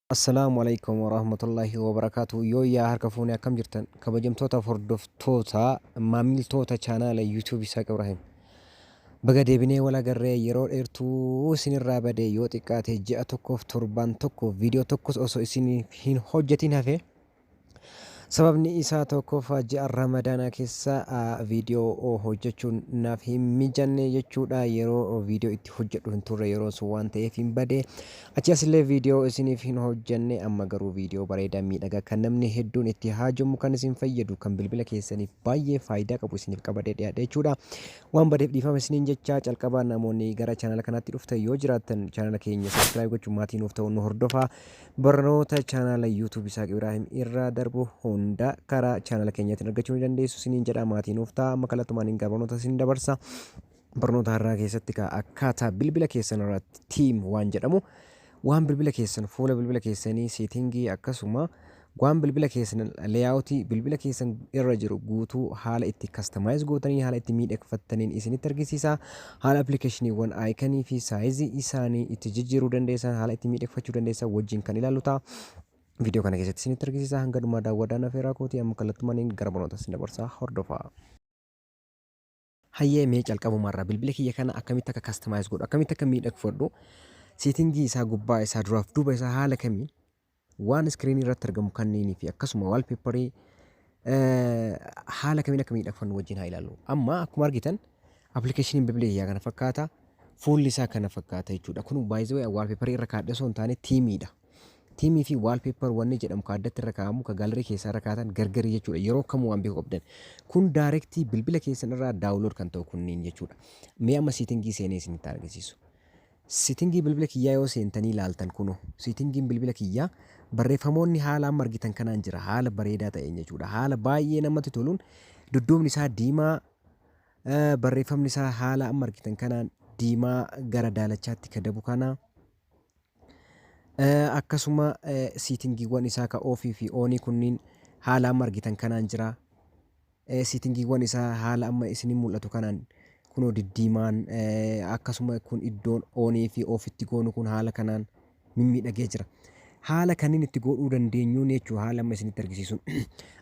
Assalaamu Aleykum Warahmatullaahi Wabarakaatuh Yooyyaa harka fuune akkam jirtan kabajamtootaaf hordoftoota maamiltoota chaanaala YouTube Isaaq Ibrahim baga deebinee wal agarree yeroo dheertuu isinirraa bade yoo xiqqaate ji'a tokkoof torbaan tokko viidiyoo tokkos osoo isin hin hojjetin hafe. Sababni isaa tokkoffaa ji'a Ramadaanaa keessa viidiyoo hojjechuun naaf hin mijanne jechuudha. Yeroo viidiyoo itti hojjedhu hin turre yeroon sun waan ta'eef hin bade. Achi asillee viidiyoo isiniif hin hojjenne amma garuu viidiyoo bareedaa miidhagaa kan namni hedduun itti haajomu kan isin fayyadu kan bilbila keessaniif baay'ee faayidaa qabu isiniif qabadee dhiyaadhe jechuudha. Waan badeef dhiifama isiniin jecha calqabaa namoonni gara chaanala kanaatti dhuftan yoo jiraattan chaanala keenya subscribe gochuun maatii nuuf ta'uun nu hordofaa. Barnoota chaanaala YouTube Isaaq Ibraahim irraa darbu hunda karaa chaanaala keenyaatiin argachuu ni dandeessu isiniin jedha maatii nuuf ta'a amma kallattumaan hin barnoota isin dabarsa. Barnoota har'aa keessatti kaa akkaataa bilbila keessan irratti tiim waan jedhamu waan bilbila keessan fuula bilbila keessanii seetingii akkasuma waan bilbila keessan leeyaawutii bilbila keessan irra jiru guutuu haala itti kastamaayiz gootanii haala itti miidhagfattaniin isinitti argisiisa. Haala appilikeeshiniiwwan aayikanii fi saayizii isaanii itti jijjiiruu dandeessan haala itti miidhagfachuu dandeessan wajjin kan ilaallu ta'a. Viidiyoo kana keessatti isinitti argisiisa hanga dhumaa daawwadhaan afeeraa kootii amma kallattumaan gara barnoota isin dabarsaa hordofaa. Hayyee mee calqabumarraa bilbila kiyya kana akkamitti akka customize godhu akkamitti akka miidhagfadhu seetingii isaa gubbaa isaa duraaf duuba isaa haala kamiin waan iskiriinii irratti argamu kanneenii fi akkasuma waalpeepparii haala kamiin akka miidhagfannu wajjin haa ilaallu. Amma akkuma argitan appilikeeshiniin bilbila kiyyaa kana fakkaata. Fuulli isaa kana fakkaata jechuudha. Kun baay'ee waalpeepparii irra kaadhe osoo hin taane tiimiidha. Tiimii fi wallpaper wanni jedhamu ka addatti irra kaa'amu ka gallery keessaa irra kaa'atan gargari jechuudha. Yeroo kamuu waan beekuu qabdan. Kun directii bilbila keessan irraa download kan ta'u kunniin jechuudha. Mee amma siitingii seenee isinitti argisiisu. Siitingii bilbila kiyyaa yoo seentanii ilaaltan kunoo siitingiin bilbila kiyyaa barreeffamoonni haala amma argitan kanaan jira. Haala bareedaa ta'een jechuudha. Haala baay'ee namatti toluun dudduubni isaa diimaa barreeffamni isaa haala amma argitan kanaan diimaa gara daalachaatti ka dabu kana. Akkasuma siitingiiwwan isaa ka oofii fi oonii kunniin haala amma argitan kanaan jira. Siitingiiwwan isaa haala amma isin mul'atu kanaan kunoo diddiimaan akkasuma kun iddoon oonii fi oofitti goonu kun haala kanaan mimmiidhagee jira. Haala kanneen itti godhuu dandeenyuun jechuudha haala amma isinitti argisiisuun.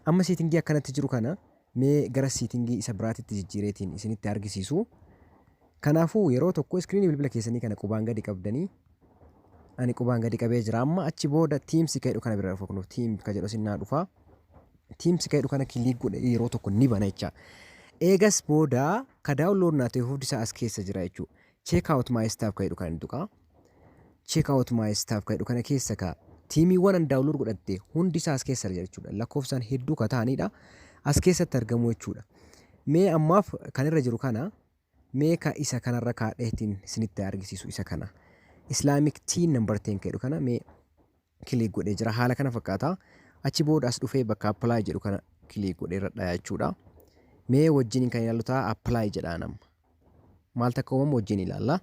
Amma siitingii akkanatti jiru kana mee gara siitingii isa biraatitti jijjiireetiin isinitti argisiisu. Kanaafuu yeroo tokko iskiriinii bilbila keessanii kana qubaan gadi qabdanii ani qubaan gadi qabee jira amma achi booda Teams ka jedhu kana bira dhufa kunoo Team ka jedhu isin naa dhufa. Teams ka jedhu kana kiliik godhe yeroo tokko ni bana jecha. Eegas booda ka download naa ta'e hundi isaa as keessa jira jechuudha. Check out my stuff ka jedhu kana ni tuqa. Check out my stuff ka jedhu kana keessa ka tiimiiwwan an download godhatte hundi isaa as keessa jira jechuudha. Lakkoofsaan hedduu ka ta'anidha. As keessatti argamu jechuudha. Mee ammaaf kan irra jiru kana mee ka isa kanarra kaadheetiin isinitti argisiisu isa kana. Islamic teen number 10 ka jedhu kana mee kiliik godhee jira. Haala kana fakkaata. Achi booda as dhufee bakka apply jedhu kana kiliik godhee irra dhaya jechuudha. Mee wajjin kan ilaallu ta'a apply jedhaa nama. Maal takka uumamu wajjin ilaalla.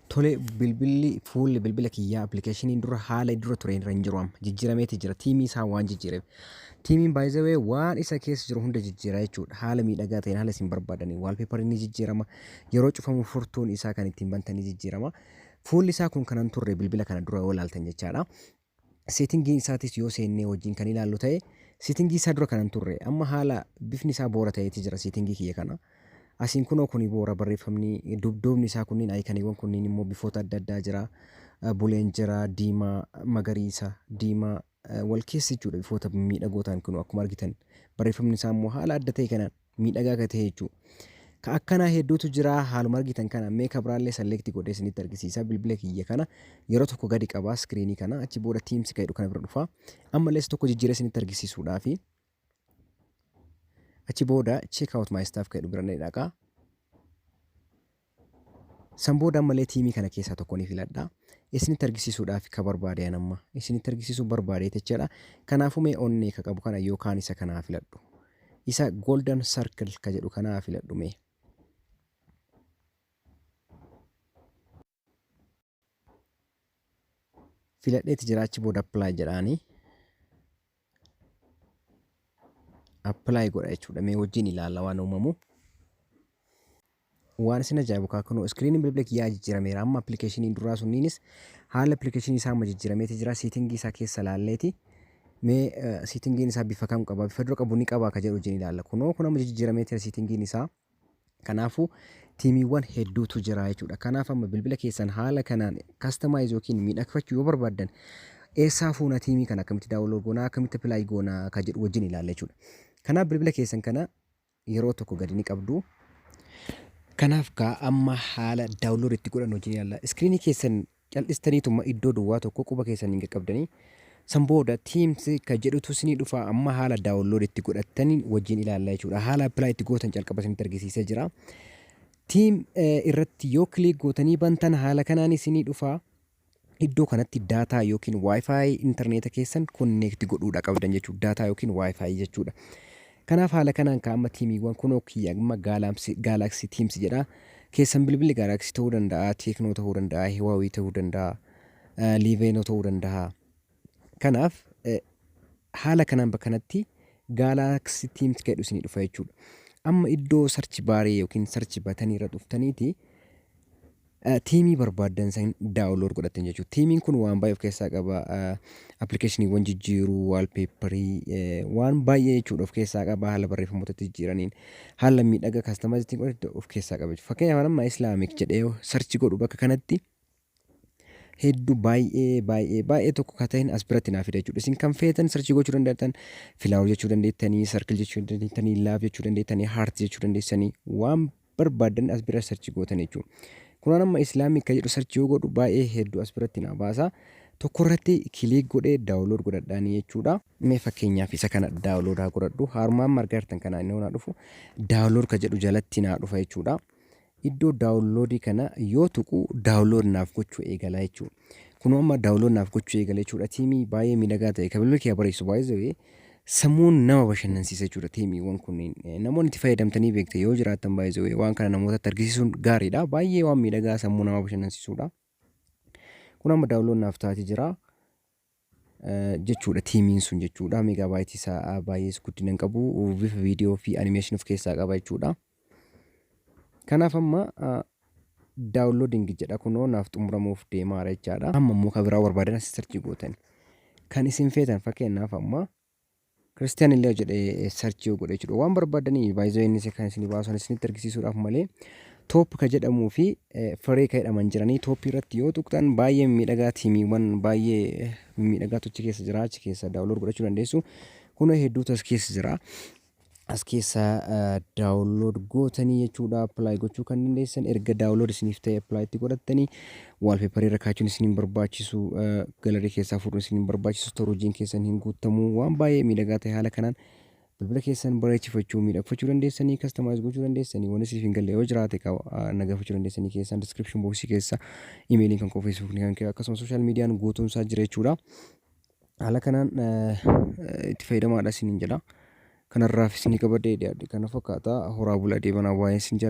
Tole bilbilli fuulli bilbila kiyyaa appilikeeshiniin dura haala dura ture irra hin jiru amma jijjiirameeti jira tiimii isaa waan jijjiireef. Tiimiin by the way waan isa keessa jiru hunda jijjiira jechuudha. Haala miidhagaa ta'een haala isin barbaadaniin waalpeepariin ni jijjiirama. Yeroo cufamu furtuun isaa kan ittiin bantan ni jijjiirama. Fuulli isaa kun kanan turre bilbila kana dura yoo ilaaltan jechaadha. Seetingii isaatis yoo seennee wajjin kan ilaallu ta'e seetingii isaa dura kanan turre amma haala bifni isaa boora ta'eeti jira seetingii kiyya kana. Asiin kunoo kuni boora barreeffamni dubdoobni isaa kunniin ayikaniiwwan kunniin immoo bifoota adda addaa jira. Buleen jira, diimaa, magariisa, diimaa wal keessa jechuudha bifoota miidhagoo ta'an kunoo akkuma argitan barreeffamni isaa immoo haala adda ta'e kanaan miidhagaa akka ta'e jechuudha. Ka akkanaa hedduutu jira haaluma argitan kana mee ka biraallee select godhee isinitti argisiisa bilbila kiyya kana yeroo tokko gadi qabaa iskiriinii kana achi booda Teams ka jedhu kana bira dhufa ammallee isa tokko jijjiiree isinitti argisiisuudhaafi achi booda check out my stuff ka jedhu bira ni dhaqa. San booda ammallee tiimii kana keessaa tokko ni filadha. Isinitti argisiisuudhaaf ka barbaade an amma. Isinitti argisiisuu barbaade jechaadha. Kanaafuu mee onnee ka qabu kana yookaan isa kanaa filadhu. Isa golden circle ka jedhu kanaa filadhu mee. Filadheeti jira achi booda apply jedhaanii. Apply godha jechuudha. Mee wajjin ilaalla waan uumamu. Waan isin ajaa'ibu kaa kunoo screeniin bilbila kiyyaa jijjiirameera. Amma appilikeeshiniin duraa sunniinis haala appilikeeshinii isaa amma jijjiirameeti jira. Settingii isaa keessa laalleeti. Mee settingiin isaa bifa kam qaba? Bifa dura qabu ni qaba ka jedhu wajjin ilaalla. Kunoo kun amma jijjiirameeti jira settingiin isaa. Kanaafuu themeiiwwan hedduutu jira jechuudha. Kanaaf amma bilbila keessan haala kanaan customize yookiin miidhagfachuu yoo barbaaddan, eessaa fuuna themeii kana, akkamitti download goonaa, akkamitti apply goonaa ka jedhu wajjin ilaalla jechuudha. Kanaaf bilbila keessan kana yeroo tokko gadi ni qabdu. Kanaaf kaa amma haala download itti godhan wajjin ilaalla. Screenii keessan cal'istaniituma iddoo duwwaa tokko quba keessan hin qaqqabdanii, san booda themes ka jedhutu isinii dhufa. Amma haala download itti godhattanii wajjin ilaalla jechuudha. Haala apply itti gootan calqaba isinitti argisiisee jira. Theme irratti yoo click gootanii bantan, haala kanaan isinii dhufa. Iddoo kanatti data yookiin WiFi intarneeta keessan connect godhuudha qabdan jechuudha. Data yookiin WiFi jechuudha. Kanaaf haala kanaan kaa'ama themeiiwwan kunoo kiyya amma Galaxy Themes jedha. Keessan bilbilli Galaxy ta'uu danda'a, Tecno ta'uu danda'a, Huawei ta'uu danda'a, Liveeno ta'uu danda'a. Kanaaf haala kanaan bakka kanatti Galaxy Themes jedhu isinii dhufa jechuudha. Amma iddoo search barii yookiin search buttonii irra dhuftaniiti themeii barbaaddan san download godhattan jechuudha. Themeiin kun waan baay'ee of keessaa qaba. Appilikeeshiniiwwan jijjiiruu, wallpaperii, waan baay'ee jechuudha of keessaa qaba. Haala barreeffamoota jijjiiraniin haala miidhagaa customize godhatu of keessaa qaba jechuudha. Fakkeenyaaf amma Islamic jedhee search godhu, bakka kanatti hedduu baay'ee baay'ee baay'ee tokko ka ta'in as biratti naa fida jechuudha. Isin kan feetan search gochuu dandeettan, flower jechuu dandeettanii, circle jechuu dandeettanii, love jechuu dandeettanii, heart jechuu dandeessanii, waan barbaadan as bira search gootan jechuudha. Kunaan amma Islamic kan jedhu search yoo godhu, baay'ee hedduu as biratti naa baasa. Tokko irratti click godhee download godhadhaanii jechuudha. Mee fakkeenyaaf isa kana download haa godhadhu. Haarumaan margaa jirtan kana inni naa dhufu download ka jedhu jalatti naa dhufa jechuudha. Iddoo downloadii kana yoo tuqu, download naaf gochuu eegala jechuudha. Kunoo amma download naaf gochuu eegala jechuudha. Themeii baay'ee miidhagaa ta'e kan bilbila kee bareessu, baay'ee sammuun nama bashannansiisa jechuudha themeiiwwan kunneen. Namoonni itti fayyadamtanii beektan yoo jiraattan, baay'ee waan kana namootatti argisiisuun gaariidha. Baay'ee waan miidhagaa sammuu nama bashannansiisudha. Kun amma download naaf taatee jira jechuudha themeiin sun jechuudha. Megabyteii isaa baay'ees guddina hin qabu. Bifa viidiyoo fi animationii of keessaa qaba jechuudha. Kanaaf amma downloading jedha, kunoo naaf xumuramuuf deemaa jechaadha. Amma immoo kan biraa barbaadan as search gootan. Kan isin feetan, fakkeenyaaf amma Christian illee jedhee search yoo godhe jechuudha. Waan barbaadanii baay'ee inni kan isin baasan isinitti argisiisuudhaaf malee, top ka jedhamuu fi free ka jedhaman jiranii, topii irratti yoo tuqxan baay'ee miidhagaa, themeiiwwan baay'ee miidhagaatu achi keessa jira. Achi keessa download godhachuu dandeessu. Kun hedduutu as keessa jira. As keessa download gootanii jechuudha apply gochuu kan dandeessan. Erga download isiniif ta'e apply itti godhattanii, wallpaperii irra kaachuun isin hin barbaachisu, gallery keessaa fuudhuun isin hin barbaachisu, storageiin keessan hin guutamu. Waan baay'ee miidhagaa ta'e haala kanaan bilbila keessan bareechifachuu, miidhagfachuu dandeessanii, customize gochuu dandeessanii. Wanni isiniif hin galle yoo jiraate na gaafachuu dandeessanii. Keessaan description boxii keessa emailiin kan koo, Facebookni kan kee, akkasumas social mediaan guutuun isaa jira jechuudha. Haala kanaan itti fayyadamaadha isiniin jedha. Kanarraaf isinii qabadhee dhiyaadhe kana fakkaata. Horaa bulaa, deebanaa, waa'ee isin jala.